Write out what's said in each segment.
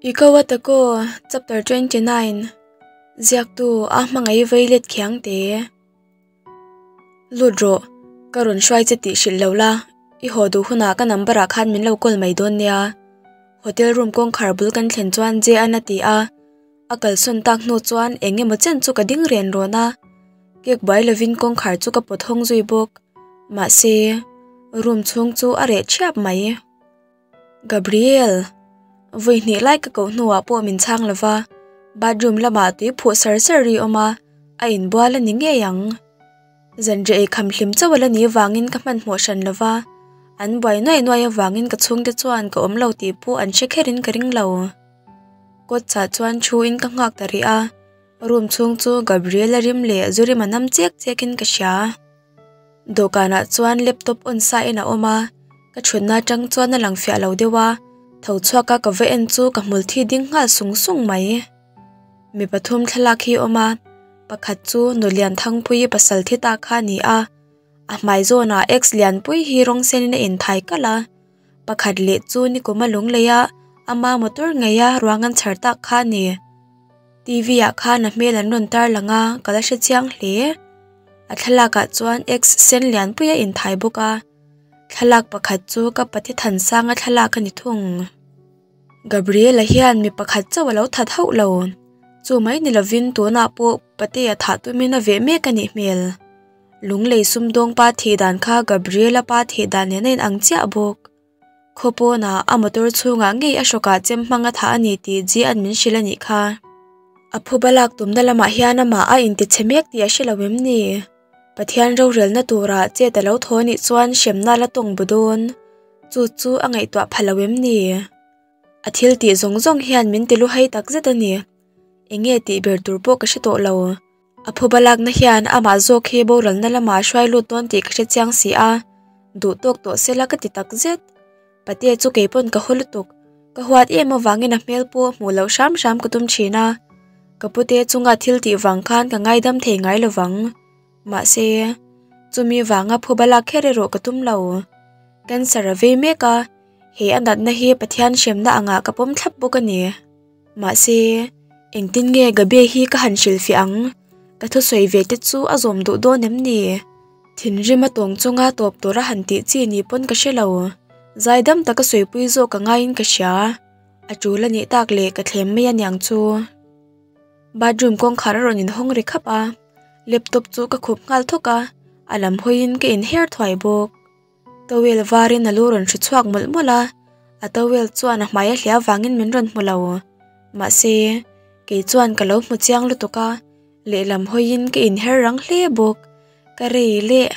Ikaw at Ako, Chapter 29 Ziaktu a hmangaih veilet khiang te. Lut rawh, ka rawn hruai che tih hrilh lo la, i haw duh hunah ka number ah khan min lo call mai dawn nia. Hotel room kawngkhar bul kan thlen chuan J-a'n a ti a, a kalsawn tak hnu chuan eng emaw chen chu ka ding ren rawn a, kek buai lovin kawngkhar chu ka pawt hawng zui bawk. Mahse, room chhung chu a reh thiap mai. Gabriel! Vawi hnih lai ka koh hnuah pawh min chhang lo va, bathroom lamah tui phuh sar sar ri awm a, a inbual a ni ngei ang. Zanriah ei kham hlim chauh a la nih vangin ka hmanhmawh hran lo va, an buai nuai nuai avangin ka chhungte chuan ka awm lo tih pawh an hre kherin ka ring lo. Kawtchah chuan thu in ka nghak ta rih a, room chhung chu Gabriel-a rim leh zu rim a nam chek chekin ka hria. Dawhkanah chuan laptop on sa in a awm a, ka thutna atang chuan a lang fiah lo deuh a, tho chhuak a ka va en chu ka hmul thi ding nghal sung sung mai. Mi pathum thlalak hi a awm a, pakhat chu nu lian thangpui pasal thi ta kha a ni a, a hmai zawnah X lianpui hi rawng sen in a inthai kalh a, pakhat leh chu nikuma lung lei a ama motor ngei a ruang an chhar tak kha a ni. T_V ah khan a hmel an rawn tar lang a, ka la hre chiang hle. A thlalak ah chuan X sen lianpui a inthai bawk a, thlalak pakhat chu ka pate thansanga thlalak a ni thung. Gabriela hian mi pakhat chauh a lo that hauh lo, chu mai ni lovin tunah pawh pate a thah tumin a veh mek a nih hmel. Lunglei sumdawng pa thih dan kha Gabriela pa thih dan nen a inang chiah bawk. Khaw pawnah a motor chhungah ngei a hrawkah chem hmang a thah a ni tih G-a'n min hrilh a nih kha. A phuba lak tumna lamah hian amah a intichhe mek tih a hre lo em ni? Pathian rorelna turah chet a lo thaw anih chuan hremna a la tawng bu dawn. Chu chu a ngaihtuah pha lo em ni? A thil tih zawng zawng hian min ti luhai takzet a ni. Enge tih ber tur pawh ka hre tawh lo. A phuba lakna hian amah zawk hi boralna lamah a hruai lut dawn tih ka hre chiang si a, duh tawk tawh sela ka ti tak zet. Patea chu kei pawn ka haw lutuk, ka huat em avangin a hmel pawh hmuh loh hram hram ka tum thin a, ka pute chunga thil tih vang khan ka ngaidam thei ngai lo vang. Mahse, chumi vanga phuba lak kher erawh ka tum lo. Cancer a vei mek a, he a natna hi Pathian hremna angah ka pawm thlap bawk a ni. Mahse, engtin nge Gabe hi ka han hrilhfiah ang? Ka thusawi ve te chu a zawm duh dawn em ni? Thinrim a tawng chunga tawp tura han tih chi ni pawn ka hre lo. Zaidam taka sawipui zawk a ngaiin ka hria. A tul a nih tak leh ka thlem mai a niang chu. Bathroom kawngkhar a rawn inhawng ri khap a, laptop chu ka khup nghal thawk a, a lam hawiin ka inher thuai bawk. Towel varin a lu rawn hru chhuak mawlh mawlh a, a towel chuan a hmai a hliah avangin min rawn hmu lo. Mahse, kei chuan ka lo hmu chiang lutuk a, lehlam hawiin ka inher rang hle bawk. Ka rei leh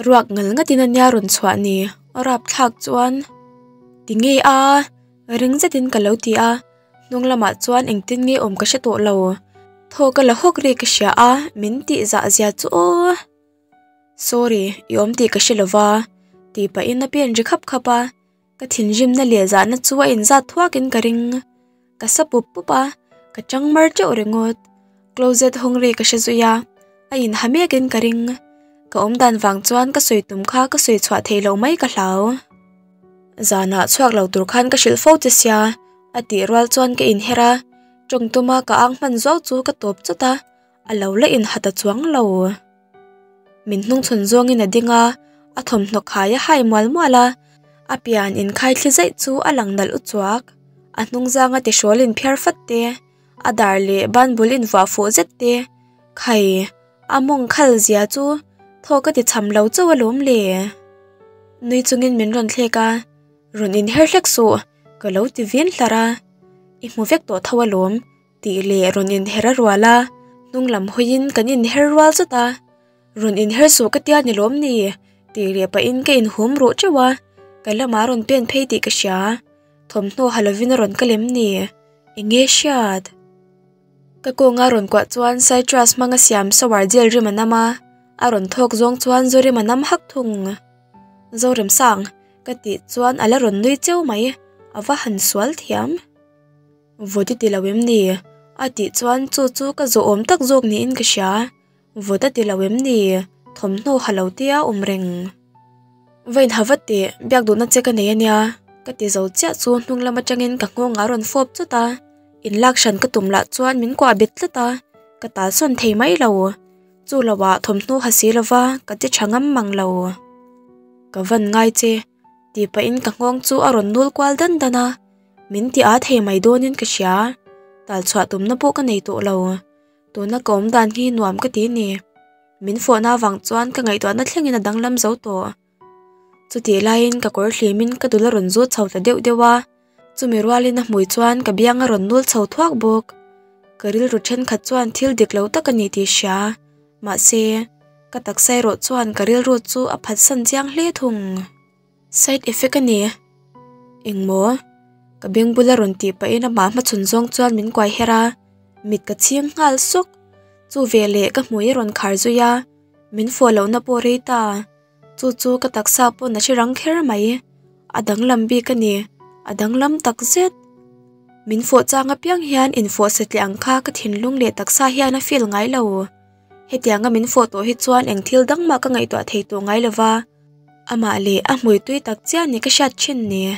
ruak ngal ngatin a nia rawn chhuah ni, a rapthlak chuan. Ti ngei a, ring zetin ka lo ti a, hnung lamah chuan engtin nge awm ka hre tawh lo. Thaw ka la hawk ri ka hria a, min tih zah zia chu aw. Sorry, i awm tih ka hre lova, tih pahin a pen ri khap khap a, ka thinrimna leh zahna chu a inzat thuakin ka ring. Ka sa pup pup a, ka chang mar teuh ringawt. Closet hawng ri ka hre zui a, a inha mekin ka ring. Ka awmdan vang chuan ka sawi tum kha ka sawi chhuah theih loh mai ka hlau. Zanah chhuak lo tur khan ka hrilh fo che sia, a tih rual chuan ka inher a, tawng tuma ka ang hman zuau chu ka tawp chawt a, a lo la inha ta chuang lo. Min hnung chhawn zawngin a ding a, a thawmhnaw khai a hai mual mual a, a pian inkhai thli zaih chu a lang nalh u chuak. A hnung zanga tihrawl inphiar fat te, a dar leh ban bul invuah fuh zet te, khai a mawng khal zia chu thaw ka ti cham lo chauh alawm le. Nui chungin min rawn thlek a, rawn inher hlek suh, ka lo ti vin hlar a, i hmu vek tawh tho alawm. Tih leh rawn inher a rual a, hnung lam hawiin kan inher rual zut a. Rawn inher suh ka tia ni lawm ni? Tih leh pahin ka inhum ruh teuh a, ka lamah rawn pen phei tih ka hria. Thawmhnaw ha lovin a rawn kal em ni? Enge hriat? Ka kawnga rawn kuah chuan citrus hmanga siam shower gel rim a nam a, a rawn thawk zawng chuan zu rim a nam hak thung. Zoremsang, ka tih chuan a la rawn nui cheu mai, a va han sual thiam. Vawt i ti lo em ni? A tih chuan chu chu ka zawhawm tak zawk niin ka hria. Vawt a ti lo em ni? Thawmhnaw ha lo tia awm reng. Va inha vat teh, biak duhna che ka nei a nia. Ka ti zo chiah chu hnung lam atangin ka nghawng a rawn fawp chawt a. Inlak hran ka tum lah chuan min kuah bet tlat a, ka tal sawn thei mai lo. Chu lo ah thawmhnaw ha si lova ka ti tha ngam mang lo. Ka van ngai che, tih pahin ka nghawng chu a rawn nul kual dan dan a, min ti â thei mai dawnin ka hria. Tal chhuah tumna pawh ka nei tawh lo. Tuna ka awm dan hi nuam ka ti ni. Min fawhna avang chuan ka ngaihtuahna thlengin a danglam zo tawh. Chutih laiin ka kawr hlimin ka dul a rawn zut chho ta deuh deuh a, chumi rualin a hmui chuan ka biang a rawn nul chho thuak bawk. Ka rilru thenkhat chuan thil dik lo tak a ni tih hria, mahse, ka taksa erawh chuan ka rilru chu a phatsan chiang hle thung. Side effect a ni. Engmaw? Ka beng bula rawn tih pahin amah hmachhawn zawng chuan min kuai her a, mit ka chhing nghal sawk. Chu veleh ka hmui a rawn khar zui a, min fawh lohna pawh rei ta. Chu chu ka taksa pawn a hre rang kher mai. A danglam bik a ni, a danglam tak zet. Min fawh chang apiang hian infawh satliah ang kha ka thinlung leh taksa hian a feel ngai lo. Hetianga min fawh tawh hi chuan eng thil dang mah ka ngaihtuah thei tawh ngai lo va, amah leh a hmui tui tak chiah ni ka hriat thin ni.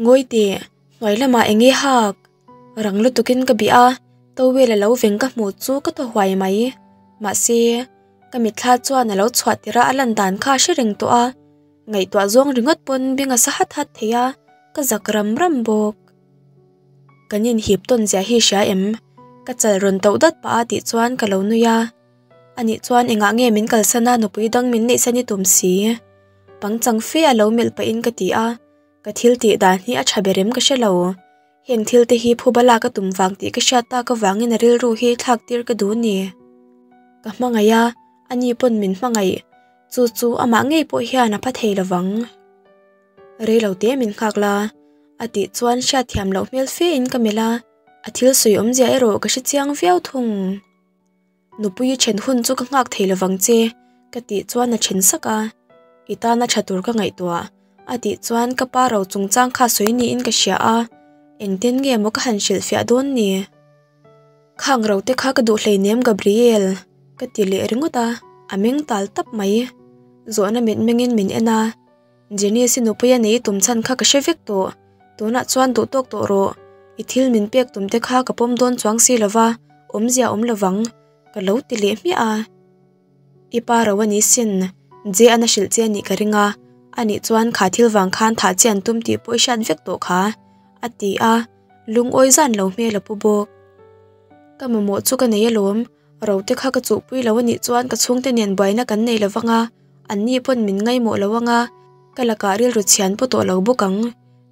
Ngawi teh, hnuai lamah eng nge hak? Rang lutukin ka bih a, towel a lo veng ka hmuh chu ka thaw huai mai. Mahse, ka mitthla chuan a lo chhuah tirh a a lan dan kha a hre reng tawh a, ngaihtuah zawng ringawt pawn beng a sa hat hat thei a, ka zak ram ram bawk. Kan inhip tawn zia hi hria em? Ka chal rawn tauh dat pah a tih chuan ka lo nui a. Anih chuan engah nge min kalsan a nupui dang min neihsan i tum si? Pangchang fe a lo melh pahin ka ti a, ka thil tih dan hi a tha ber em ka hre lo. Heng thil te hi phuba lak a tum vang tih ka hriat tak avangin a rilru hi thlak tir ka duh ni. Ka hmangaih a, ani pawn min hmangaih. Chu chu amah ngei pawh hian a pha thei lovang. Rei lo te min nghak la, a tih chuan hriatthiam loh hmel fe in ka melh a, a thil sawi awmzia erawh ka hre chiang viau thung. Nupui i then hun chu ka nghak thei lovang che, ka tih chuan a then sak a, I tana tha tur ka ngaihtuah, a tih chuan ka pa ro chungchang kha sawi niin ka hria a, engtin nge maw ka han hrilhfiah dawn ni? Khang ro te kha ka duh hleinem Gabriel, ka ti leh ringawt a, a meng tal tap mai. Zawhna mitmengin min en a. Jenius i nupui a nei tum chhan kha ka hre vek tawh, tunah chuan duh tawk tawh rawh, i thil min pek tum te kha ka pawm dawn chuang si lova, awmzia awm lovang, ka lo ti leh hmiah a. I pa ro a ni sin, Je an a hrilh che a nih ka ring a, anih chuan kha thil vang khan thah che an tum tih pawh i hriat vek tawh kha, a ti a, lungawi zan lo hmel a pu bawk. Ka mamawh chu ka nei alawm, ro te kha ka chuhpui lo anih chuan ka chhungte nen buaina kan nei lovang a, anni pawn min ngaimawh lo ang a, ka lakah rilru chhian pawh tawh lo bawk ang.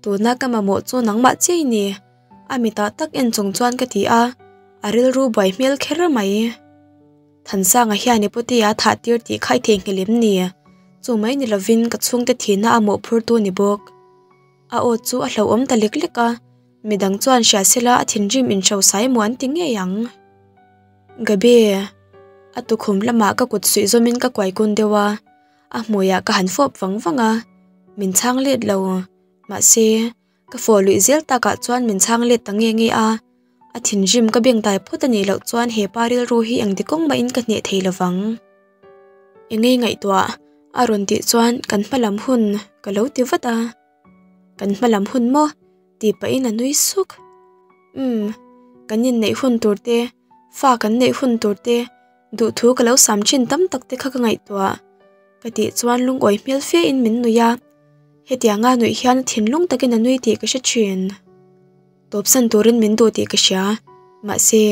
Tuna ka mamawh chu nangmah chiah i ni. A mitah tak en chung chuan ka ti a, a rilru buai hmel kher mai. Thansanga hian i putea thah tir tih kha i theihnghilh em ni? Chu mai ni lovin ka chhungte thihna a mawhphurtu ni bawk. A aw chu a hlauhawm ta lek lek a, midang chuan hria sela a thinrim inhro sai maw an ti ngei ang. Gabi, a tukhum lamah ka kut suih zawmin ka kuai kun deuh a, a hmuiah ka han fawp vang vang a, min chhang let lo. Mahse, ka fawh luih zel takah chuan min chhang let ta nge nge a, a thinrim ka bengtai phawt a nih loh chuan he pa rilru hi engti kawng mahin ka hneh thei lovang. Engei ngaihtuah a rawn tih chuan kan hma lam hun ka lo ti vat a, Kan hma lam hun maw? tih pahin a nui suk. Umm, kan inneih hun tur te, fa kan neih hun tur te, duhthu ka lo sam thin tam tak te kha ka ngaihtuah. Ka tih chuan lungawi hmel fe in min nui a, hetianga nuih hian thinlung takin a nui tih ka hre thin. Tawpsan turin min duh tih ka hria, mahse,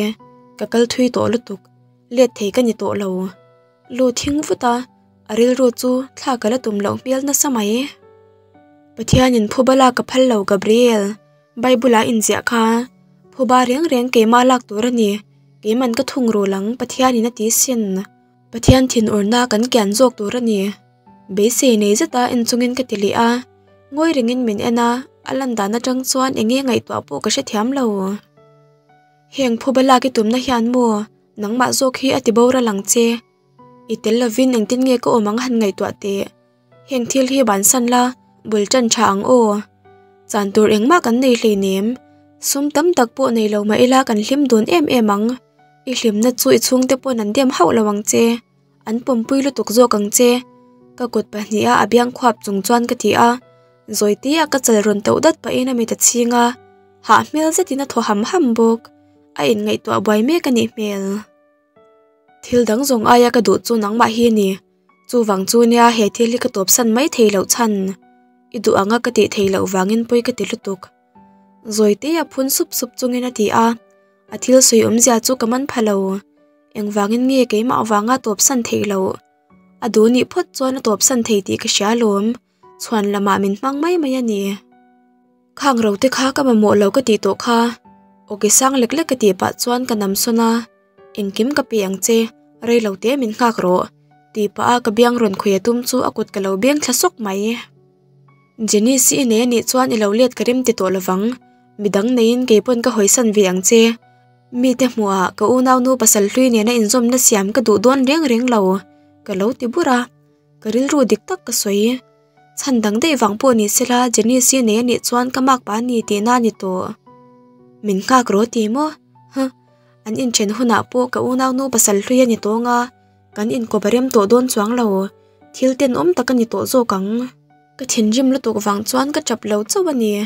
ka kal thui tawh lutuk, let thei ka ni tawh lo. Lu thing vut a, a rilru chu thla ka la tum loh hmel nasa mai. Pathianin phuba lak ka phal lo Gabriel, Bible-ah inziah kha phuba reng reng keimah lak tur a ni, keiman ka thung rul ang Pathianin a ti sin. Pathian thinurna kan kian zawk tur a ni. Beisei nei zeta en chungin ka ti leh a, ngawi rengin min en a, a lan dan atang chuan eng nge ngaihtuah pawh ka hrethiam lo. Heng phuba lak i tumna hian maw Nangmah zawk hi a ti boral ang che. I tel lovin engtin nge ka awm ang han ngaihtuah teh. Heng thil hi bansan la, bul tan tha ang aw. Chan tur engmah kan nei hleinem. Sum tam tak pawh nei lo mah ila kan hlim dun em em ang. I hlimna chu i chhungte pawn an dem hauh lo ang che. An pawmpui lutuk zawk ang che. Ka kut pahniha a biang khuap chung chuan ka ti a. Zawite a ka chal rawn tauh dat pahin a mit a chhing a. Hah hmel zetin a thaw ham ham bawk. A inngaihtuah buai mek a nih hmel. Thil dang zawng aia ka duh chu nangmah hi a ni. Chuvang chu nia he thil hi ka tawpsan mai thei loh chhan. I duh anga ka tih theih loh vangin pawi ka ti lutuk. Zawite a phun sup sup chungin a ti a, a thil sawi awmzia chu ka man pha lo. Engvangin nge keimah vanga tawpsan theih loh? A duh nih phawt chuan a tawpsan thei tih ka hria alawm, chhuan lamah min hmang mai mai a ni. Khang ro te kha ka mamawh lo ka tih tawh kha, awki sang lek lek ka tih pah chuan ka nam sawn a, Engkim ka pe ang che, rei lo te min nghak rawh, tih pah a ka biang rawn khawih a tum chu a kut ka lo beng thla sawk mai. Jenice i nei anih chuan i lo let ka rem ti tawh lovang, midang neiin keipawn ka hawisan ve ang che. Mite hmuhah ka unaunu pasal hlui nena inzawmna siam ka duh dawn reng reng lo, ka lo ti bur a, ka rilru dik tak ka sawi. Chhan dang daih vang pawh ni sela Jenice i nei anih chuan ka makpa a ni tihna a ni tawh. Min nghak rawh ti maw? Huh! An inthen hunah pawh ka unaunu pasal hlui a ni tawng a, kan inkawp a rem tawh dawn chuang lo. Thil tenawm tak a ni tawh zawk ang. Ka thinrim lutuk vang chuan ka tap lo chauh a ni.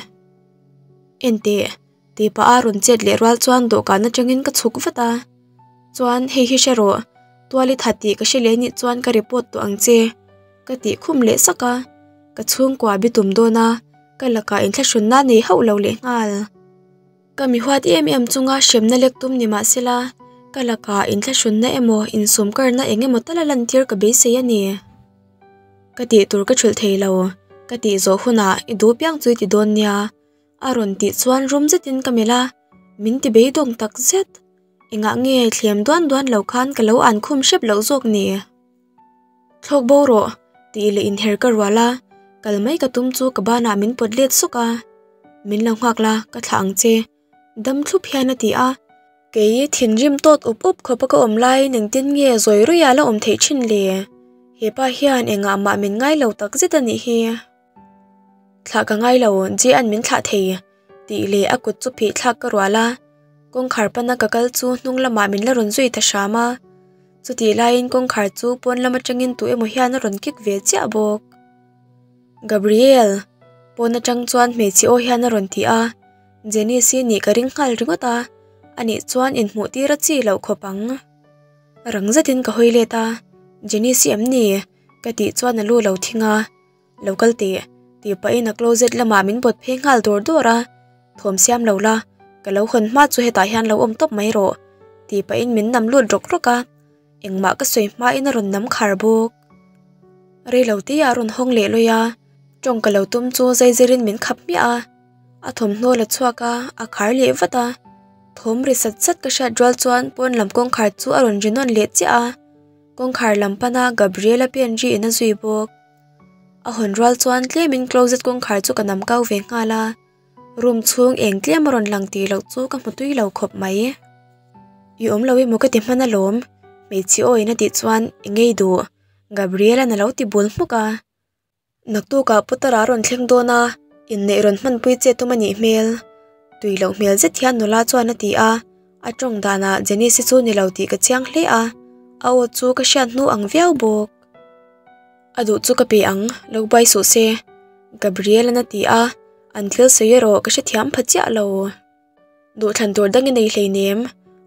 Enteh, tih pah a rawn chet leh rual chuan dawhkan atangin ka chhuk vat a. Chuan hei hi hre rawh, tual i that tih ka hre leh nih chuan ka report tawh ang che, ka tih khum leh sak a. Ka chhungkua bi tum dawn a, ka lakah inthlahrunna nei hauh lo leh nghal. Ka mi huat em em chunga hremna lek tum ni mah sela, ka lakah inthlahrunna emaw insumkarna eng emaw tal a lantir ka beisei a ni. Ka tih tur ka thulh thei lo, ka tih zawh hunah i duh piang chu i ti dawn nia, a rawn tih chuan rum zetin ka melh a, min ti beidawng tak zet. Engah nge thlem duan duan lo khan ka lo an khum hrep loh zawk ni? Thlawk bo rawh, tih leh inher ka rual a, kal mai ka tum chu ka banah min pawt let sawk a. Min lo nghak la, ka thlah ang che, dam thlup hian a ti a. Kei thinrim tawt up up khawpa ka awm laiin engtin nge zawi ruia la awm theih thin le? Hepa hian engah mah min ngai lo tak zet a nih hi. Thlah ka ngai lo, J-a'n min thlah thei, tih leh a kut chu phih thlak ka rual a. Kawngkhar pana ka kal chu hnung lamah min la rawn zui ta hram a. Chutih laiin kawngkhar chu pawn lam atangin tu emaw hian a rawn kik ve chiah bawk. Gabriel! Pawn atang chuan hmeichhe aw hian a rawn ti a. Jenice i nih ka ring nghal ringawt a, anih chuan inhmuh tir a chi loh khawp ang. Rang zetin ka hawi let a, Jenice i em ni? Ka tih chuan a lu lo thing a, Lo kal teh, tih pahin a closet lamah min pawt phei nghal dawr dawr a, Thawm siam lo la, ka lo hawn hma chu hetah hian lo awm tawp mai rawh, tih pahin min nam lut rawk rawk a, engmah ka sawi hmain a rawn nam khar bawk. Reilo te ah a rawn hawng leh lawi a, tawng ka lo tum chu zai zirin min khap hmiah a. A thawmhnaw la chhuak a, a khar leh vat a. Thawm ri sat sat ka hriat rual chuan pawn lam kawngkhar chu a rawn ri nawn leh chiah a. Kawngkhar lam pana Gabriela pen ri in a zui bawk. A hawn rual chuan tlemin closet kawngkhar chu ka nam kau ve nghal a. Room chhung eng tlem a rawn lang tih loh chu ka hmu tui lo khawp mai. I awm lo emaw ka ti hman alawm, hmeichhe aw in a tih chuan eng ngei duh? Gabriela-n a lo ti bul hmuk a. Naktukah Putar a rawn thleng dawn a, inneih rawn hmanpui che tum a nih hmel. Tui loh hmel zet hian nula chuan a ti a, a tawng danah Janice-i chu ni lo tih ka chiang hle a, a aw chu ka hriat hnu ang viau bawk. A duh chu ka pe ang, lo buai suh se, Gabriel-a'n a ti a, an thil sawi erawh ka hrethiam pha chiah lo. Duhthlan tur dang i nei hleinem,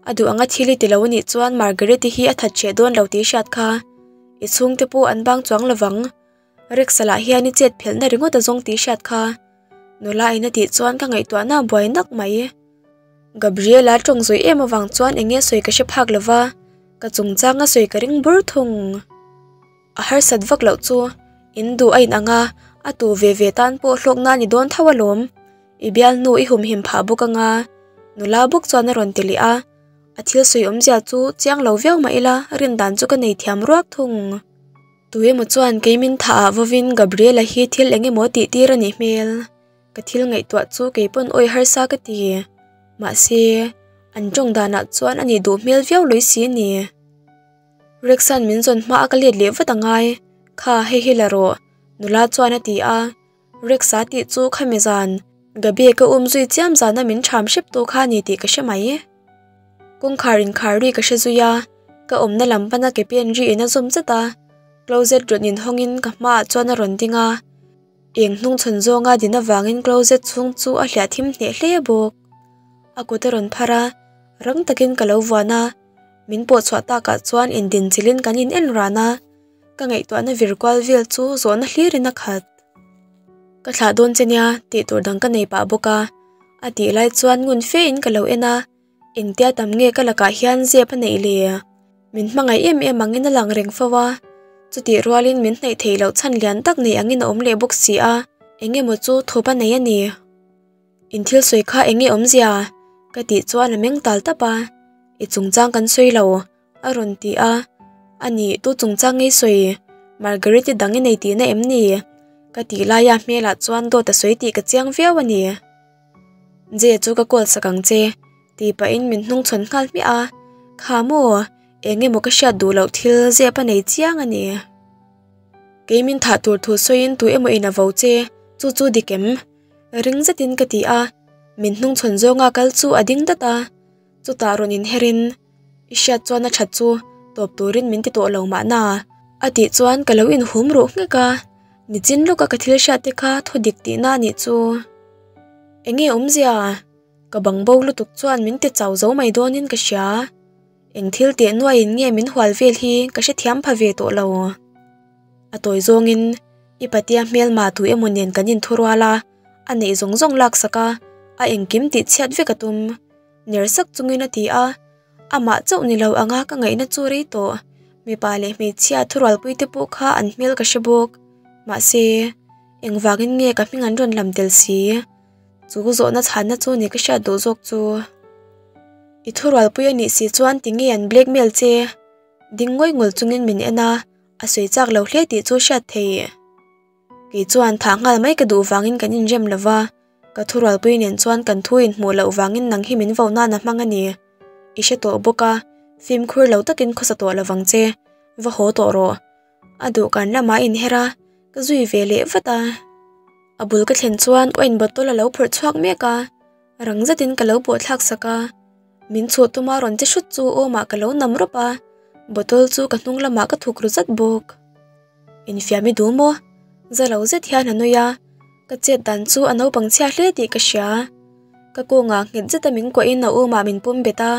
a duh anga thil i ti lo anih chuan Margaret-i hi a that hreh dawn lo tih i hriat kha. I chhungte pawh an bang chuang lovang. Rex-a lah hian i chet phelhna ringawt a zawng tih hriat kha. Nula in a tih chuan ka ngaihtuahna a buai nak mai. Gabriela tawng zawih em avang chuan eng nge sawi ka hre phak lo va, ka chungchang a sawi ka ring bur thung. A harsat vak loh chu in duh a inang a, a tu ve ve tan pawh hlawkna a ni dawn tho alawm. I bialnu i humhim phah bawk anga, nula bawk chuan a rawn ti leh a. A thil sawi awmzia chu chiang lo viau mah ila rin dan chu ka nei thiam ruak thung. Tu emaw chuan kei min thah ah vawin Gabriela hi thil eng emaw tih tir a nih hmel. Ka thil ngaihtuah chu kei pawn awi harsa ka ti. Mahse, an tawng danah chuan a nih duh hmel viau lui si a ni. Rexan min zawn hma a ka let leh vat a ngai. Kha, hei hi la rawh, nula chuan a ti a. Rex-a tih chu khami zan, Gabi ka um zui chiam zana min ṭham hrep tu kha a ni tih ka hre mai. Kawngkhar inkhar ri ka hre zui a, ka awmna lam pana ke pen ri in a zawm zat a, closet rawn inhawngin ka hmaah chuan a rawn ding a, eng hnungchhawn zawnga din avangin closet chhung chu a hliah thim hneh hle bawk. A kut a rawn phar a, rang takin ka lo vuan a, min pawh chhuah takah chuan indinchilhin kan in en ran a, ka ngaihtuahna vir kual vel chu zawhna hlirin a khat. Ka thlah dawn che nia tih tur dang ka nei pah bawk a, a tih lai chuan ngun fe in ka lo en a, engtia tam nge ka lakah hian zep a neih le? Min hmangaih em em angin a lang reng fo a, chutih rualin min hnaih theih loh chhan lian tak nei angin a awm leh bawk si a, eng emaw chu thawp a nei a ni. In thil sawi kha eng nge awmzia? Ka tih chuan a meng tal tap a, I chungchang kan sawi lo, a rawn ti a, A nih, tu chungchang ngei sawi? Margarete dang i nei tihna em ni? Ka tih laia hmelah chuan dawt a sawi tih ka chiang viau a ni. Je chu ka call sak ang che, tih pahin min hnungchhawn nghal hmiah a, Kha maw, eng emaw ka hriat duh loh thil zep a nei chiang a ni. Kei min thah tur thu sawiin tu emaw in a vo che, chu chu dik em? Ring zetin ka ti a, min hnungchhawn zawnga kal chu a ding dat a, chutah rawn inherin I hriat chuan a that chu tawp turin min ti tawh lo mahna a tih chuan ka lo inhum ruh nghek a, nichin lawka ka thil hriat te kha thu dik tihna a nih chu. Enge awmzia? Ka bang bo lutuk chuan min ti chau zo mai dawnin ka hria. Eng thil teh nuaiin nge min hual vel hi ka hrethiam pha ve tawh lo. A tawi zawngin i patia hmelma tu emaw nen kan inthurual a, a neih zawng zawng laksak a, a engkim tih chhiat vek a tum. Ner sak chungin a ti a, amah chauh ni lo anga ka ngaihna chu rei tawh. Mipa leh hmeichhia thurualpui te pawh kha an hmel ka hre bawk. Mahse, engvangin nge ka hming an rawn lam tel si? Chu zawhna chhanna chu ni ka hriat duh zawk chu. I thurualpui a nih si chuan tinge an blackmail che? Ding ngawi ngul chungin min en a, a sawi chak lo hle tih chu hriat theih. Kei chuan thah nghal mai ka duh vangin kan inrem lo va, ka thurualpui nen chuan kan thu inhmuh loh vangin nang hi min vo nan a hmang a ni. I hre tawh bawk a, fimkhur lo takin khawsa tawh lo vang che, va haw tawh rawh. A dawhkan lamah a inher a, ka zui ve leh vat a. A bul ka thlen chuan wine bottle a lo phawrh chhuak mek a, rang zetin ka lo pawh thlak sak a. Min chhuah tuma rawn che hrut chu awmah ka lo nam rawp a, bottle chu ka hnung lamah ka thuk ru zat bawk. Infiam i duh maw? Za lo zet hian a nui a, ka chet dan chu a naupang chhia hle tih ka hria. Ka kawngah nghet zeta min kuahin a awmah min pawm bet a,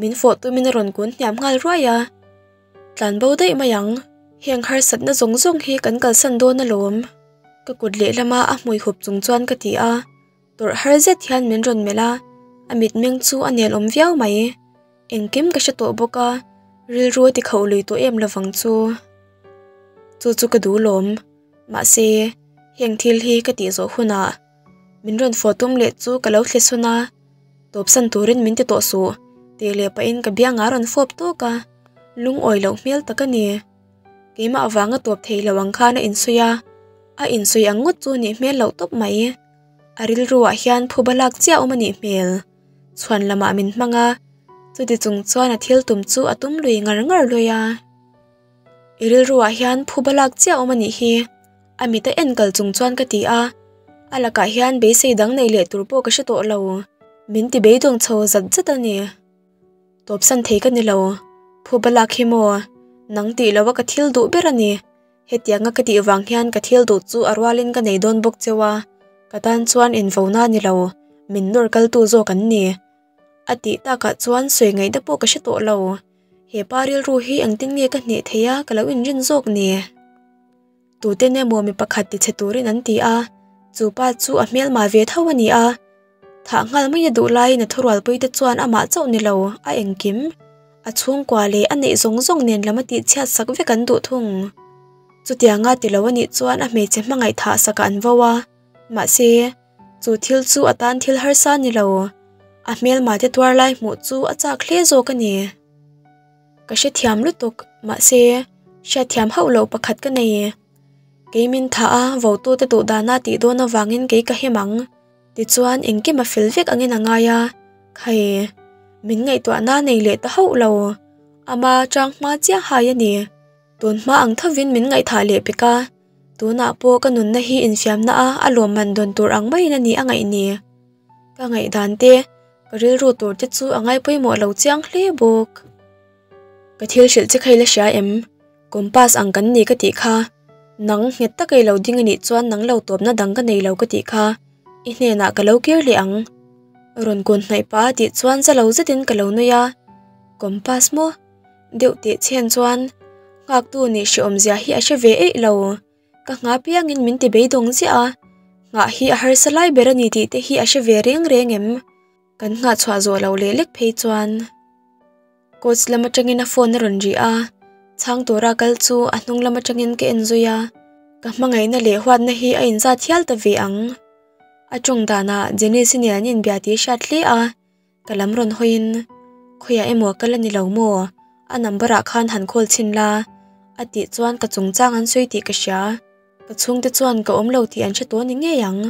min fawh tumin a rawn kun hniam nghal ruai a. Tlan bo daih mai ang, heng harsatna zawng zawng hi kan kalsan dawn alawm. Ka kut lehlama a hmui hup chung chuan ka ti a, tawrh har zet hian min rawn melh a, a mitmeng chu a nelawm viau mai. Engkim ka hre tawh bawk a, rilru a ti khauh lui tawh em lovang chu. Chu chu ka duh lawm. Mahse, heng thil hi ka tih zawh hunah min rawn fawh tum leh chu ka lo thle sawn a, tawpsan turin min ti tawh suh tih leh pahin ka biangah a rawn fawp tawk a, lungawi loh hmel tak a ni. Keimah avanga tawp thei lo ang khan a insawi a, a insawi ang ngawt chu nih hmel loh tawp mai. A rilruah hian phuba lak chiah awm a nih hmel. Chhuan lamah min hmang a, chuti chung chuan a thil tum chu a tum lui ngar ngar lui a. I rilruah hian phuba lak chiah awm a nih hi, a mit a en kal chung chuan ka ti a, a lakah hian beisei dang nei leh tur pawh ka hre tawh lo, min ti beidawng chho zat zat a ni. Tawpsan thei ka ni lo, phuba lak hi maw, nang tih loha ka thil duh ber a ni. Hetianga ka tih vang hian ka thil duh chu a rualin ka nei dawn bawk cheu a, ka tan chuan invona ni lo, min nawr kaltu zawk an ni. A tih takah chuan sawi ngaihna pawh ka hre tawh lo. He pa rilru hi engtin nge ka hneh thei a ka lo inrin zawk ni? Tuten emaw mi pakhat tichhe turin an ti a, chu pa chu a hmelma ve tho a ni a. Thah nghal mai a duh laiin a thurualpuite chuan amah chauh ni lo, a engkim, a chhungkua leh a neih zawng zawng nen lam a tihchhiat sak vek an duh thung. Chutianga ti lo a nih chuan a hmeichhe hmangaih thah sakah an vo a, mahse, chu thil chu a tan thil harsa ni lo, a hmelmate tuar lai hmuh chu a chak hle zawk a ni. Ka hrethiam lutuk, mahse, hriatthiam hauh loh pakhat ka nei. Kei min thah a, votute duh dana tih dawn avangin kei ka hem ang. Tichuan engkim a fel vek angin a ngai a, Khai, min ngaihtuahna nei leh ta hauh lo, ama chang hma chiah hai a ni. Tun hma ang thovin min ngaihthah leh pek a, tunah pawh ka nunna hi infiamna a a lawmman dawn tur ang maiin a ni a ngaih ni. Ka ngaihdan te, ka rilru tur te chu a ngai pawimawh lo chiang hle bawk. Ka thil hrilh che kha i la hria em? Compass ang kan ni ka tih kha. Nang nghet taka i lo ding a nih chuan nang lo tawpna dang ka nei lo ka tih kha. I hnenah ka lo kir leh ang. Rawn kun hnaih pah a tih chuan za lo zetin ka lo nui a, Compass maw? Deuh teh chhen chuan nghaktu nih hrehawm zia hi a hre ve eih lo. Ka ngha piangin min ti beidawng ziah a, nghah hi a harsa lai ber a ni tih te hi a hre ve reng reng em? Kan nghah chhuah zawh loh leh lek phei chuan coach lam atangin a phone a rawn ri a, chhang tura kal chu a hnung lam atangin ka en zui a, ka hmangaihna leh huatna hi a inzat hial ta ve ang. A tawng danah Janice-i nen an inbia tih hriat hle a, ka lam rawn hawiin khawiah emaw ka la ni lo maw? A number ah khan han call chhin la a tih chuan ka chungchang an sawi tih ka hria. Ka chhungte chuan ka awm lo tih an hre tawh ni ngei ang.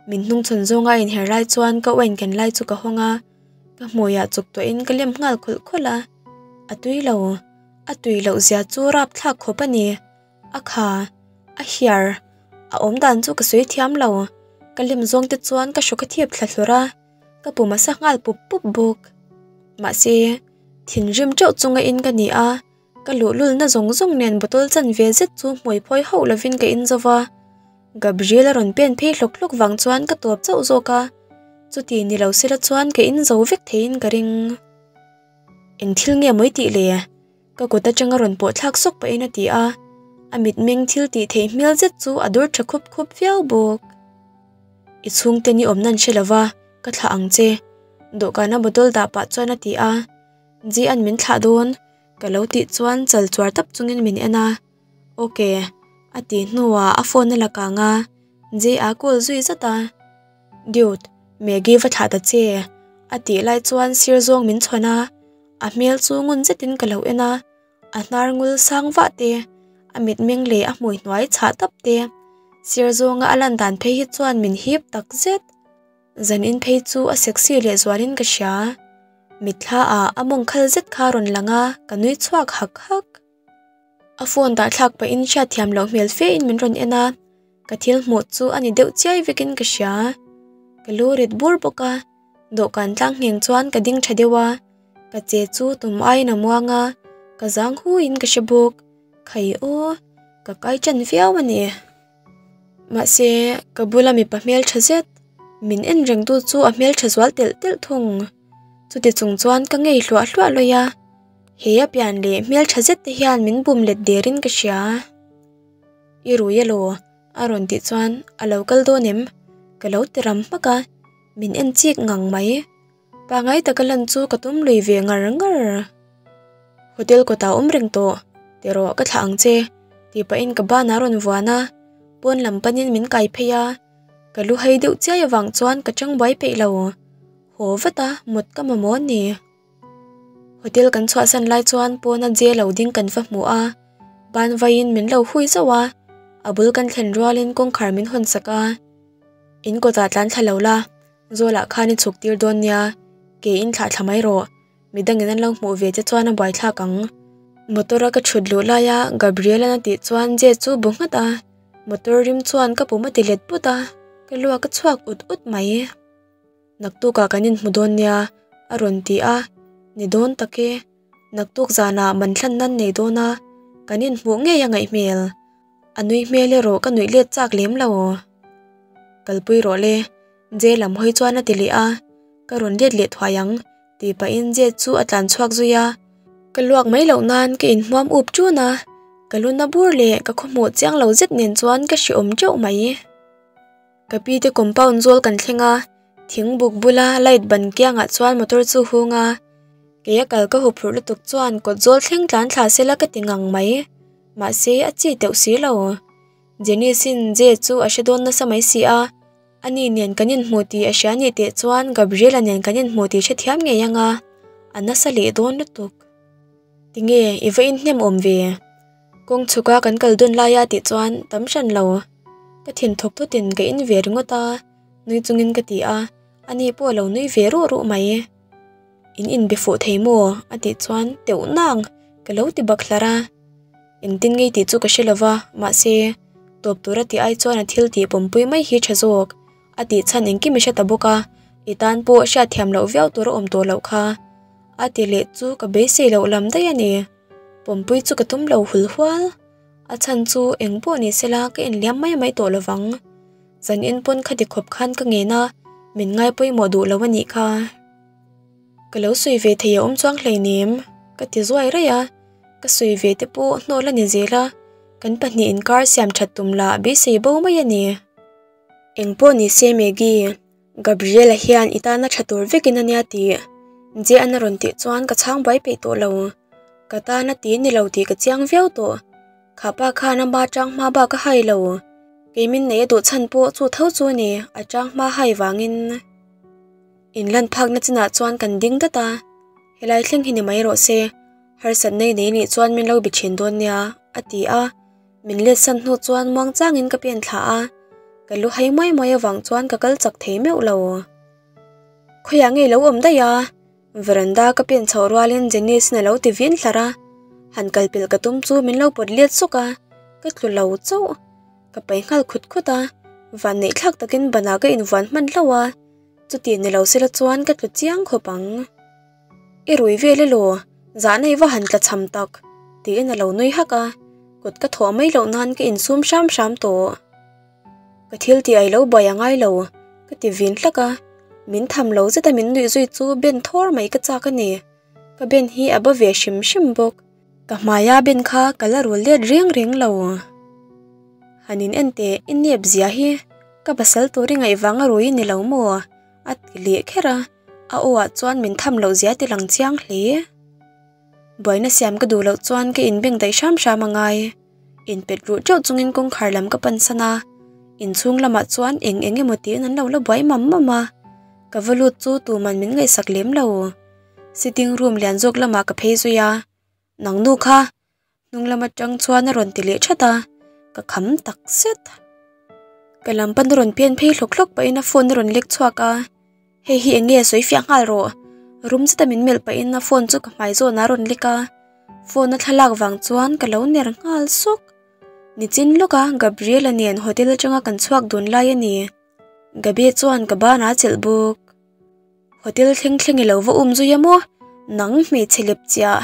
Min hnungchhawn zawnga inher lai chuan ka wine ken lai chu ka hawng a, ka hmuiah chuk tawhin ka lem nghal khawlh khawlh a. A tui lo. A tui loh zia chu rap thlak khawp a ni. A kha. A hiar. A awm dan chu ka sawi thiam lo. Ka lem zawng te chuan ka hrawk a thip thla hlur a, ka pum a sa nghal pup pup bawk. Mahse, thinrim teuh chunga in ka ni a. Ka luhlulna zawng zawng nen bottle chanve zet chu hmui phawi hauh lovin ka in zo va, Gabriel a rawn pen phei hlawk hlawk vang chuan ka tawp chauh zawk a, chuti ni lo sela chuan ka in zo vek theiin ka ring. Eng thil nge mawi tih le? Ka kut atanga rawn pawh thlak sawk pahin a ti a, a mitmeng thil tih theih hmel zet chu a dur tha khup khup viau bawk. I chhungte ni awmna an hre lova, ka thlah ang che, dawhkana bottle dah pah chuan a ti a. Ji-an min thlah dawn ka lo tih chuan chal chuar tap chungin min en a, Ok a tih hnuah a phone a la kang a, Ji-a call zui zat a, Dude, Maggie va thlah ta che a tih lai chuan sir zawng min chhawn a, a hmel chu ngun zetin ka lo en a, a hnar ngul sang vah te, a mitmeng leh a hmui hnuai chhah tap te, sir zawnga a lan dan phei hi chuan min hip tak zet. Zanin phei chu a sexy leh zualin ka hria. Mitthla ah a mawng khal zet kha rawn lang a, ka nui chhuak hak hak. A phone dah thlak pahin hriatthiam loh hmel fe in min rawn en a, ka thil hmuh chu a ni deuh chiai vekin ka hria. Ka lu rit bur bawk a, dawhkan tlang ngheng chuan ka ding tha deuh a, ka che chu tum aiin a muang a, ka zang huiin ka hre bawk. Khai aw, ka kai tan viau a ni. Mahse, ka bula mipa hmeltha zet, min en rengtu chu a hmeltha zual telh telh thung. Chuti chung chuan ka ngei hluah hluah lawih a, he a pian leh hmeltha zet te hian min bum let derin ka hria. I rui elaw? a rawn tih chuan a lo kal dawn em? Ka lo ti ram hmak a, min en chik ngang mai. Pangai taka lan chu ka tum lui ve ngar ngar. Hotel kawtah awm reng tawh, ti rawh ka thlah ang che, tih pahin ka ban a rawn vuan a, pawn lam panin min kai phei a, ka lu hai deuh chiai avang chuan ka chang buai peih lo. Haw vat a, mut ka mamawh a ni. Hotel kan chhuahsan lai chuan pawna je lo ding kan va hmu a, ban vaiin min lo hui zauh a, a bul kan thlen rualin kawngkhar min hawn sak a, In kawtah tlan thla lo la, Zawlah khan i chhuk tir dawn nia, ke in thlah thla mai rawh, midangin an lo hmuh ve che chuan a buaithlak ang. Motor a ka thut luh laia Gabriel-a'n a tih chuan Jay chu bu nghat a, motor rim chuan ka pum a ti let put a, ka luak a chhuak ut ut mai. Naktukah kan inhmu dawn nia, a rawn ti a, ni dawn tak e, naktuk zanah man thlan nan nei dawn a, kan inhmuh ngei a ngaih hmel. A nui hmel erawh ka nuih let chak lem lo. Kalpui rawh le, Jay lam hawi chuan a ti leh a, ka rawn let leh thuai ang tih pahin Jay chu a tlan chhuak zui a. Ka luak mai loh nan ka inhmuam up ṭun a, ka lu na bur leh ka khawhmuh chiang lo zet nen chuan ka hreawm teuh mai. Ka pi te compound zawl kan thleng a, thing buk bula light ban kiangah chuan motor chu hung a, kei a kal ka huphurh lutuk chuan kawt zawl thleng tlan thla sela ka ti ngang mai. Mahse a chi teuh si lo. Janice-in Jay chu a hre dawn nasa mai si a, ani nen kan inhmu tih a hria nih teh chuan Gabriela nen kan inhmu tih hrethiam ngei ang a, a nasa leh dawn lutuk. Tinge i va inhnem awm ve? Kawng chhuka kan kal dawn laia tih chuan tam hran lo. Ka thin thawk thawtin ka in ve ringawt a, nui chungin ka ti a, ani pawh a lo nui ve ruh ruh mai. In inbe fuh thei maw? a tih chuan teuh nang ka lo ti bak hlar a. Engtin ngei tih chu ka hre lova, mahse, tawp tura tih ai chuan a thil tih pawmpui mai hi tha zawk a tih chhan engkim i hre ta bawk a, i tan pawh hriatthiam loh viau tur a awm tawh loh kha. A ti leh chu ka beisei loh lam daih a ni. Pawmpui chu ka tum lo hul hual. A chhan chu eng pawh ni sela ka inliam mai mai tawh lovang. Zan in pawn khati khawp khan ka ngen a, Min ngai pawimawh duh lo a nih kha. Ka lo sawi ve thei a awm chuang hleinem, ka ti zuai raih a. Ka sawi ve te pawh hnawl a ni zel a, kan pahnih inkar siam that tum lah beisei bo mai a ni. Engpawh ni se Maggie, Gabriela hian i tana tha tur vekin a nia tih Jean a rawn tih chuan ka chhang buai peih tawh lo. Ka tana ti ni lo tih ka chiang viau tawh. Kha pa khan ama tang hma bak a hai lo. Kei min nei a duh chhan pawh chu tho chu a ni, a tang hma hai vangin. In lan phakna chinah chuan kan ding dat a, helai thleng hi ni mai rawh se, harsatna i nei nih chuan min lo bi thin dawn nia, a ti a. Min let san hnu chuan muang changin ka pen thla a, ka lu hai muai muai avang chuan ka kal chak thei meuh lo. Khawiah nge lo awm daih a? Veranda ka pen chhoh rualin Janice-in a lo ti vin hlar a, han kal pelh ka tum chu min lo pawt let sawk a, ka tlu lo chauh. Ka pai nghal khut khut a, vanneih thlak takin banah ka invuan hman hlauh a, chuti ni lo sela chuan ka tlu chiang khawp ang. I rui vel elaw? Zahna i va han tla cham tak! tiin a lo nui hak a, kut ka thawh mai loh nan ka insum hram hram tawh. Ka thil tih ai lo buai a ngai lo, ka ti vin hlak a, min tham lo zeta min nuih zui chu ben thawr mai ka chak a ni. Ka ben hi a ba ve hrim hrim bawk. Ka hmaia ben kha ka la rul let reng reng lo. Han in en teh, i nep zia hi, ka pasal tur i ngaih vang a rui i ni lo maw? a ti leh kher a, a aw ah chuan min tham loh zia ti lang chiang hle. Buaina siam ka duh loh chuan ka inbeng daih hram hram a ngai. Inpet ruh teuh chungin kawngkhar lam ka pan san a, inchhung lamah chuan eng eng emaw tiin an lo la buai mam mam a, ka va lut chu tuman min ngaihsak lem lo. Sitting room lian zawk lamah ka phei zui a, Nang nu kha Hnung lam atang chuan a rawn ti leh that a, ka kham tak zet. Ka lam pan a rawn pian phei hlawk hlawk pahin a phone a rawn lek chhuak a, hei hi eng nge sawi fiah nghal rawh. Rum zeta min melh pahin a phone chu ka hmai zawnah a rawn lek a, phone a thlalak vang chuan ka lo ner nghal sawk. Nichin lawka Gabriela nen hotel atanga kan chhuak dun lai a ni. Gabi chuan ka banah a chelh bawk. Hotel thleng thleng i lo va um zui a maw? Nang hmeichhe lep chiah.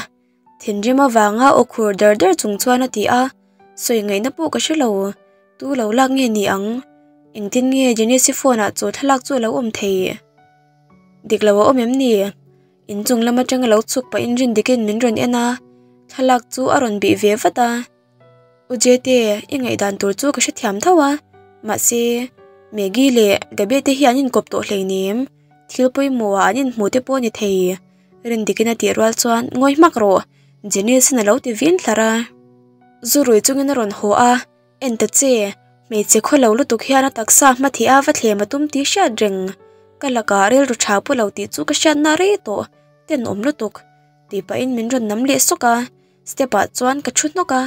Thinrim avanga aw khur dar dar chung chuan a ti a, sawi ngaihna pawh ka hre lo. Tu lo lak nge ni ang? Engtin nge Janice-i phone ah chaw thlalak chu a lo awm thei? Dik lo a awm em ni? Inchung lam atanga lo chhuk pahin Rindikin min rawn en a, thlalak chu a rawn bih ve vat a. U Jete, i ngaihdan tur chu ka hrethiam tho a, mahse, Maggie leh Gabe te hi an inkawp tawh hleinem, thil pawimawh ah an inhmu te pawh a ni thei. Rindikin a tih rual chuan ngawi hmak rawh, Janice-in a lo ti vin hlar a. Zu rui chungin a rawn haw a, En ta che, hmeichhe khaw lo lutuk hian a taksa hma thih a va thlem a tum tih hriat reng. Ka lakah rilru tha pu lo tih chu ka hriatna rei tawh, tenawm lutuk. Tih pahin min rawn nam leh sawk a, step ah chuan ka thu hnawk a,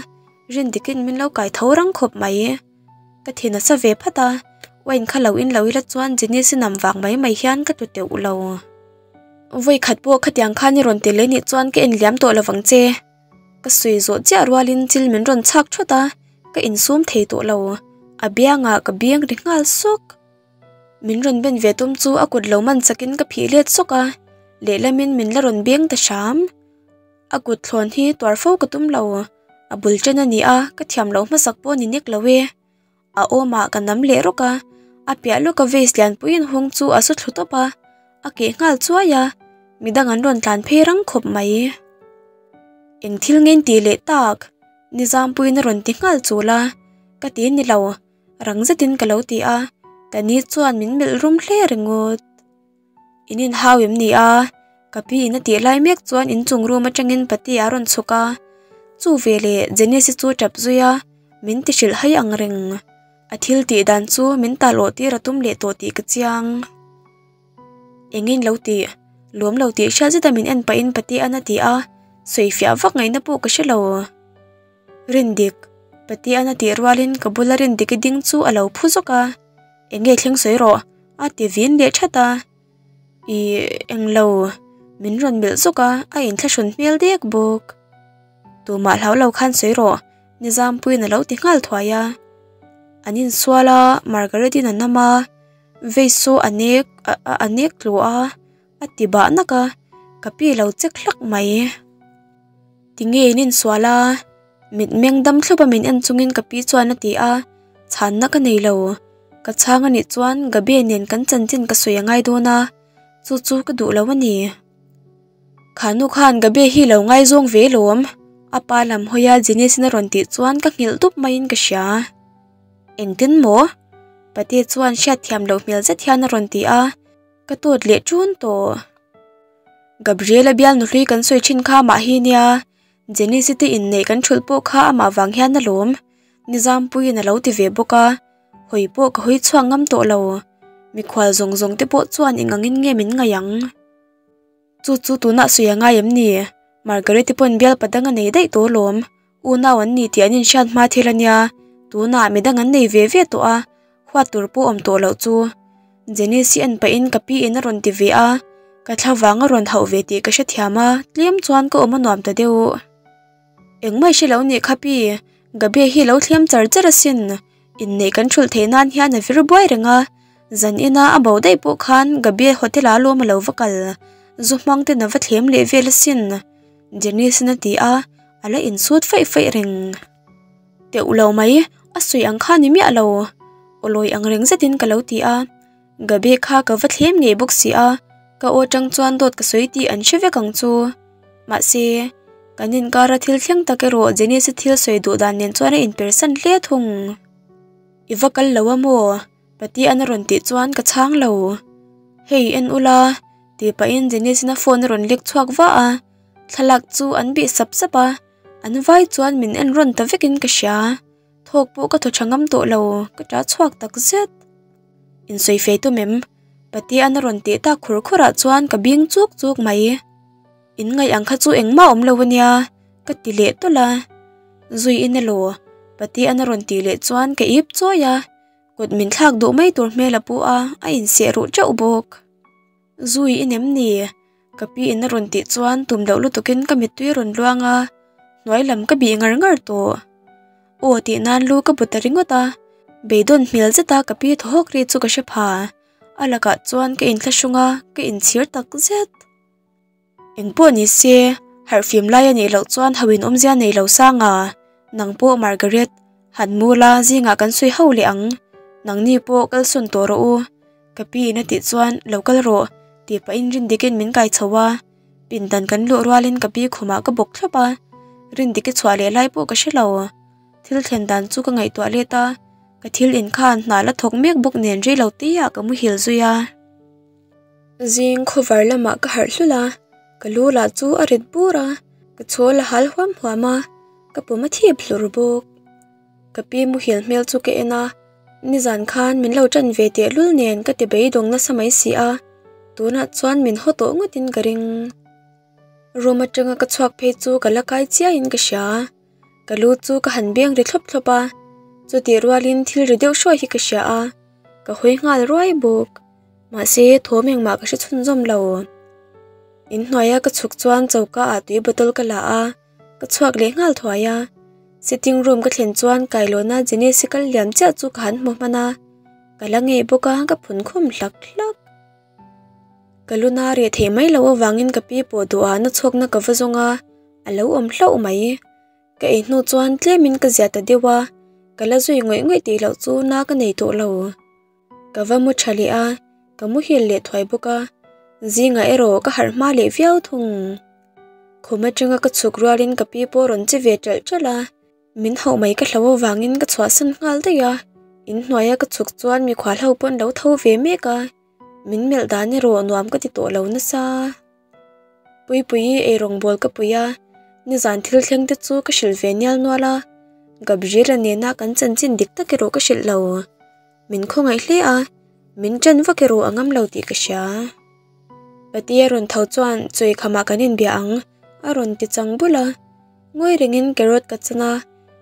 Rindikin min lo kai tho rang khawp mai. Ka thin a sa ve phat a, wine kha lo in lo ila chuan Janice-i nam vang mai mai hian ka tlu teuh lo. Vawi khat pawh khatiang khan i rawn ti leh nih chuan ka enliam tawh lo vang che. Ka sawi zawh chiah rualin chil min rawn chhak thawt a, ka insum thei tawh lo. A biangah ka biang ri nghal sawk. Min rawn ben ve tum chu a kut lo man chakin ka phih let sawk a, lehlamin min la rawn beng ta hram. A kut thlawn hi tuar fo ka tum lo. A bul ṭan a ni a, ka thiam loh hmasak pawh ni nek lo e. A awmah ka nam leh rawk a, a piah lawka vase lianpui inhawng chu a su thlu tawp a, a keh nghal chuai a, midang an rawn tlan phei rang khawp mai. Eng thil nge in tih leh tak? Nizampuiin a rawn ti nghal chul a, ka ti ni lo, rang zetin ka lo ti a, ka ni chuan min melh rum hle ringawt. In inhau em ni a? Ka pi in a tih lai mek chuan inchung room atangin pati a rawn chhuk a. Chu veleh Janice-i chu tap zui a, min ti hrilh hai ang reng. A thil tih dan chu min tal awh tir a tum leh tawh tih ka chiang. Engin lo tih? Lawm lo tih hriat zeta min en pahin pati an a ti a, sawi fiah vak ngaihna pawh ka hre lo. Rindik, pati an a tih rualin ka bula Rindiki ding chu a lo phu zawk a. Enge thleng sawi rawh a ti vin leh that a, ih englo min rawn melh zawk a, a inthlahrun hmel dek bawk. Tumah hlau lo khan sawi rawh Nizampuiin a lo ti nghal thuai a, an insual a Margaret-in a nam a, vei saw a nek a nek tlu a a ti bah nak a, ka pi lo chek hlak mai. Tinge in insual a? Mitmeng dam thlup a min en chungin ka pi chuan a ti a, chhanna ka nei lo. Ka chhang a nih chuan Gabi nen kan chanchin ka sawi a ngai dawn a, chu chu ka duh lo a ni. Kha nu khan Gabi hi lo ngaizawng ve lawm, a pa lam hawia Jenice-in a rawn tih chuan ka nghilh dup maiin ka hria. Engtin maw? Pate chuan hriatthiam loh hmel zet hian a rawn ti a, ka tawt leh ṭun tawh. Gabriela bial nuhlui kan sawi ṭhin kha amah hi nia, Jenice-i te inneih kan ṭhulh pawh kha amah vang hian alawm, Nizampuiin a lo ti ve bawk a, hawi pawh ka hawi chhuak ngam tawh lo. Mikhual zawng zawng te pawh chuan eng angin nge min ngaih ang? Chu chu tunah sawi a ngai em ni? Margaret-i pawn bialpa dang a nei daih tawh alawm, unau an ni tih an inhriat hma thil a nia, tunah midang an nei ve ve tawh a, huat tur pawh awm tawh loh chu. Jenice-i en pahin ka pi in a rawn ti ve a, ka thla vang a rawn hauh ve tih ka hrethiam a, tlem chuan ka awm a nuam ta deuh. Engmah i hre lo nih kha pi, Gabi hi lo thlem char char asin, inneih kan thulh theih nan hian a vir buai reng a, zan ina a bo daih pawh khan Gabi hotel ah lawm a lo va kal, zu hmang ten a va thlem leh vel asin, Janice-in a ti a, a la insut faih faih reng. Teuh lo mai, a sawi ang kha ni miah lo, awlawi ang reng zetin ka lo ti a, Gabi kha ka va thlem ngei bawk si a, ka aw atang chuan dawt ka sawi tih an hre vek ang chu. Mahse, kan inkara thil thleng tak erawh Janice-i thil sawi duh dan nen chuan a inpersan hle thung. I va kal lo a maw? Patian a rawn tih chuan ka chhang lo. Hei en ula, tih pahin Janice-in a phone a rawn lek chhuak vah a, thlalak chu an bih sap sap a, an vai chuan min en rawn ta vekin ka hria. Thawk pawh ka thaw tha ngam tawh lo, ka ṭah chhuak tak zet. Insawi fei tum em? Patian a rawn tih tak khur khur ah chuan ka bing chuk chuk mai. In ngaih ang kha chu engmah awm lo ania, ka ti leh tawlh a. Zui in elaw? Patian a rawn tih leh chuan ka ip chawi a, kut min thlak duh mai tur hmel a pu a, a inseh ruh teuh bawk. Zui in em ni? Ka pi in a rawn tih chuan tum loh lutukin ka mittui a rawn luang a, hnuai lam ka bih ngar ngar tawh. Aw tih nan lu ka bu ta ringawt a, beidawn hmel zet a ka pi thaw hawk ri chu ka hre pha. A lakah chuan ka inthlahrung a, ka inchhir tak zet. Engpawh ni se, harh fim lai a nih loh chuan ho in awmzia nei lo sang a, nang pawh Margaret, han mu la zingah kan sawi ho leh ang, nangni pawh kalsawn tawh rawh u. Ka pi in a tih chuan lo kal rawh tih pahin Rindikin min kai chho a, pindan kan luh rualin ka pi khumah ka bawk thlawp a, Rindiki chhuah leh lai pawh ka hre lo. Thil thlen dan chu ka ngaihtuah let a, ka thil in khan hna la thawk mek bawk nen rei lo te ah ka muhil zui a. Zing khawvar lamah ka harh hlul a, ka lu lah chu a rit bur a, ka chhawl a hal huam huam a, ka pum a thip hlur bawk. Ka pi muhil hmel chu ka en a, nizan khan min lo ṭan ve tehlul nen ka ti beidawng nasa mai si a, tunah chuan min haw tawh ngawtin ka ring. Room aṭanga ka chhuak phei chu ka la kai chiahin ka hria, ka lu chu ka han beng ri thlawp thlawp a, chutih rualin thil ri deuh hruai hi ka hria a, ka hawi nghal ruai bawk. Mahse thawm engmah ka hre chhunzawm lo. Inhnuaia ka chhuk chuan choka ah tui bottle ka la a. Ka chhuak leh nghal thuai a, sitting room ka thlen chuan kailawna Jenesi kal liam chiah chu ka han hmu hman a, ka la ngei bawk a ka phun khum hlak hlak. Ka luna reh theih mai loh avangin ka pi pawh duh ah na chhuakna ka va zawng a, a lo awm hlauh mai. Ka ei hnu chuan tlemin ka zia ta deuh a, ka la zui ngawih ngawih tih loh chu na ka nei tawh lo. Ka va mu tha leh a, ka muhil leh thuai bawk a, zingah erawh ka harh hma leh viau thung. Khum atanga ka chhuk rualin ka pi pawh rawn che ve ṭalh ṭalh a, min hauh mai ka hlau avangin ka chhuahsan nghal daih a, inhnuaia ka chhuk chuan mikhual ho pawh an lo tho ve mek a, min melh dan erawh nuam ka ti tawh lo nasa. Puipuii eirawngbawl ka pui a, nizan thil thleng te chu ka hrilh ve nial nual a, Gabriela nena kan chanchin dik tak erawh ka hrilh lo. Min khawngaih hle a, min ṭan vak erawh a ngam lo tih ka hria. Patea rawn tho chuan chawi khamah kan inbia ang a rawn ti chang bul a, ngawi rengin carrot ka chan a,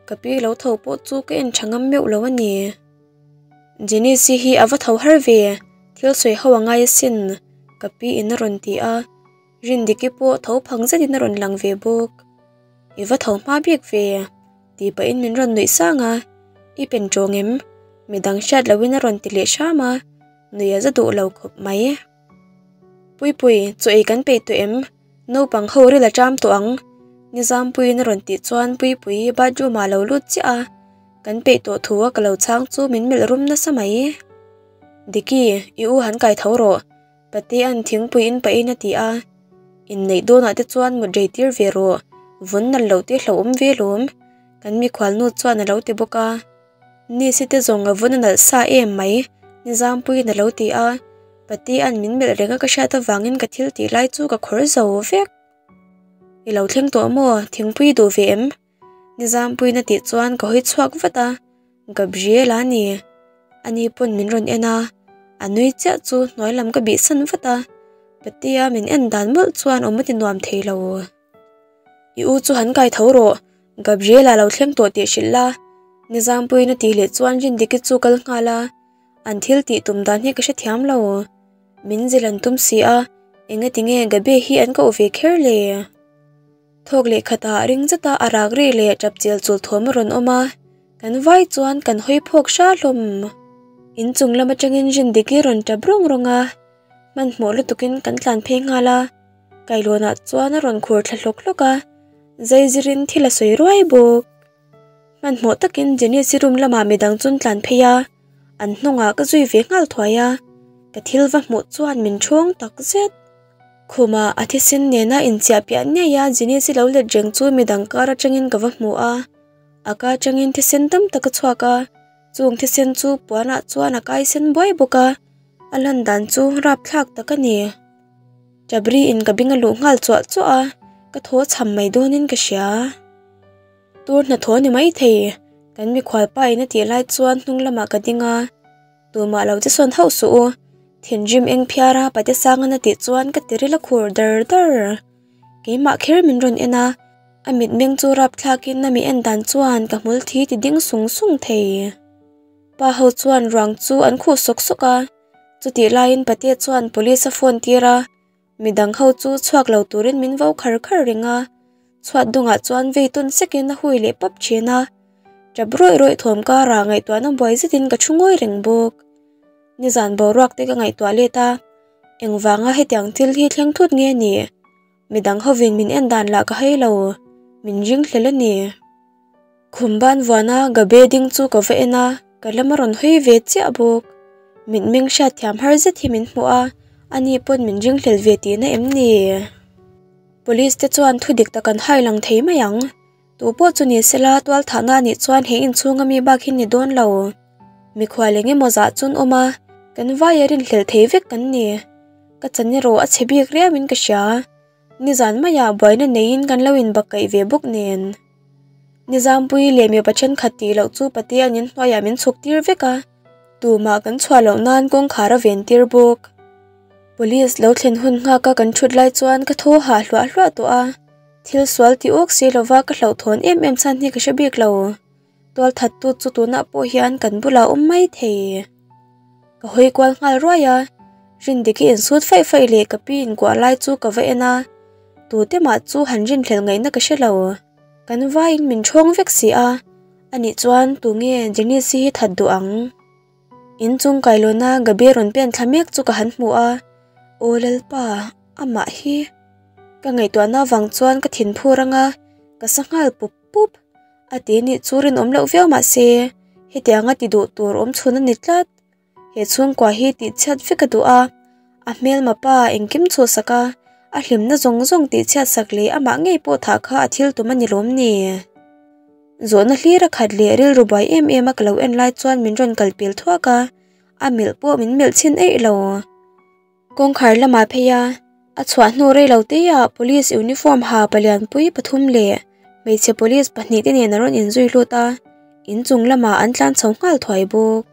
ka pi lo tho pawh chu ka en ṭha ngam meuh lo a ni. Jenise hi a va tho har ve, thil sawi ho a ngai asin, ka pi in a rawn ti a, Rindiki pawh tho phang zetin a rawn lang ve bawk. I va tho hma bik ve, tih pahin min rawn nuih sang a, I pen tawng em? Midang hriat lohin a rawn ti leh hram a, nuih a za duh lo khawp mai. Puipui, chaw ei kan peih tawh em? Naupang ho ril a ṭam tawh ang, Nizampuiin a rawn tih chuan Puipuii bathroom ah a lo lut chiah a, kan peih tawh thu a ka lo chhang chu min melh rum nasa mai. Diki, i u han kai tho rawh, Patea'n thingpui in pahin a ti a. Inneih dawnah te chuan mut rei tir ve rawh, vun nalh loh te hlauhawm ve lawm, kan mikhualnu chuan a lo ti bawk a. Nisi te zawng a vun a nalh sa em mai, Nizampuiin a lo ti a. Patea'n min melh reng a ka hriat avangin ka thil tih lai chu ka khawr zo vek. I lo thleng tawh maw? Thingpui i duh ve em? Nizampuiin a tih chuan ka hawi chhuak vat a, Gabriel a ni. Ani pawn min rawn en a, a nui chiah chu hnuai lam ka bih san vat a, Patea min en dan mawlh chuan awm a ti nuam thei lo. I u chu han kai tho rawh, Gabriel a lo thleng tawh tih hrilh la. Nizampuiin a tih leh chuan Rindiki chu kal nghal a, an thil tih tum dan hi ka hrethiam lo. Min zilh an tum si a, engati nge Gabi hi an koh ve kher le? Thawk leh khatah ring zeta a rak ri leh tap chel chul thawm a rawn awm a, kan vai chuan kan hawi phawk hra hlawm. Inchung lam atangin Rindiki rawn tap rawng rawng a, hmanhmawh lutukin kan tlan phei nghal a, kailawnah chuan a rawn khur thla hlawk hlawk a, zeizirin thil a sawi ruai bawk. Hmanhmawh takin Jenny-i room lamah midang chun tlan phei a, an hnungah ka zui ve nghal thuai a, ka thil va hmuh chuan min ṭhawng tak zet. Khumah a thisen nena inchiah piah ngei a Jenny-i lo let reng chu midang kar atangin ka va hmu a, a ka atangin thisen tam tak a chhuak a, chung thisen chu puanah chuan a kai sen buai bawk a, a lan dan chu rapthlak tak a ni. Ṭabriin ka bing a luh nghal chuah chuah a, ka thaw chham mai dawnin ka hria. Tur hnathawh a ni maithei, kan mikhual pa in a tih lai chuan hnung lamah ka ding a, tumah lo che sawn hauh suh u, thinrim eng phiar a pate sangan a tih chuan ka tiril a khur dar dar. Keimah kher min rawn en a, a mitmeng chu rapthlakin a mi en dan chuan ka hmul thi ti ding sung sung thei. Pa ho chuan ruang chu an khuh sawk sawk a, chutih laiin pate chuan police a phone tir a, Midang ho chu chhuak lo turin min vo khar khar reng a, chhuat dungah chuan vei tawn sekin a hui leh pap thin a. Tap rawih rawih thawm karah ngaihtuahna buai zetin ka thu ngawi reng bawk. Nizan boruak te ka ngaihtuah let a, engvanga hetiang thil hi thleng thut nge ni? Midang hovin min en dan lah ka hai lo, min ring hlel a ni. Khum ban vuana Gabe ding chu ka va en a, ka lam a rawn hawi ve chiah bawk. Mitmeng hriatthiam har zet hi min hmuh a, ani pawn min ringhlel ve tihna em ni? Police te chuan thu dik tak an hai lang thei mai ang. Tu pawh chu ni sela tualthahna a nih chuan he inchhunga mi bak hi ni dawn lo. Mikhual eng emaw zah chun awm a, kan vaia rinhlel thei vek kan ni. Ka chan erawh a chhe bik riauin ka hria. Nizan maiah buaina neiin kan lo inbakkaih ve bawk nen. Nizampuii leh mipa thenkhat tih loh chu Patea'n in hnuaiah min chhuk tir vek a, tumah kan chhuah loh nan kawngkhar a ven tir bawk. Police lo thlen hun nghaka kan thut lai chuan ka thaw hah hluah hluah tawh a, thil sual ti awk si lova ka hlauhthawn em em chhan hi ka hre bik lo. Tualthattu chu tunah pawh hian kan bulah awm mai thei. Ka hawi kual nghal ruai a, Rindiki insut faih faih leh ka pi inkuah lai chu ka va en a, tute mah chu han rinhlelh ngaihna ka hre lo. Kan vaiin min ṭhawng vek si a, anih chuan tunge Janice-i hi that duh ang? Inchung kailawna Gabi rawn pen thla mek chu ka han hmu a, Aw Lalpa, amah hi. Ka ngaihtuahna avang chuan ka thinphur anga ka sa nghal pup pup. A ti nih chu rinawm loh viau mah se, hetianga ti duh tur awm chhun a ni tlat. He chhungkua hi tihchhiat vek a duh a, a hmelma pa engkim chhuhsak a, a hlimna zawng zawng tihchhiat sak leh amah ngei pawh thah kha a thil tum a ni lawm ni? Zawhna hlir a khat leh rilru buai em em a ka lo en lai chuan min rawn kal pel thuak a, a melh pawh min melh chhin eih lo. Kawngkhar lamah phei a, a chhuah hnu rei lo te ah police uniform ha palianpui pathum leh hmeichhe police pahnih te nen a rawn inzui lut a, inchung lamah an tlan chho nghal thuai bawk.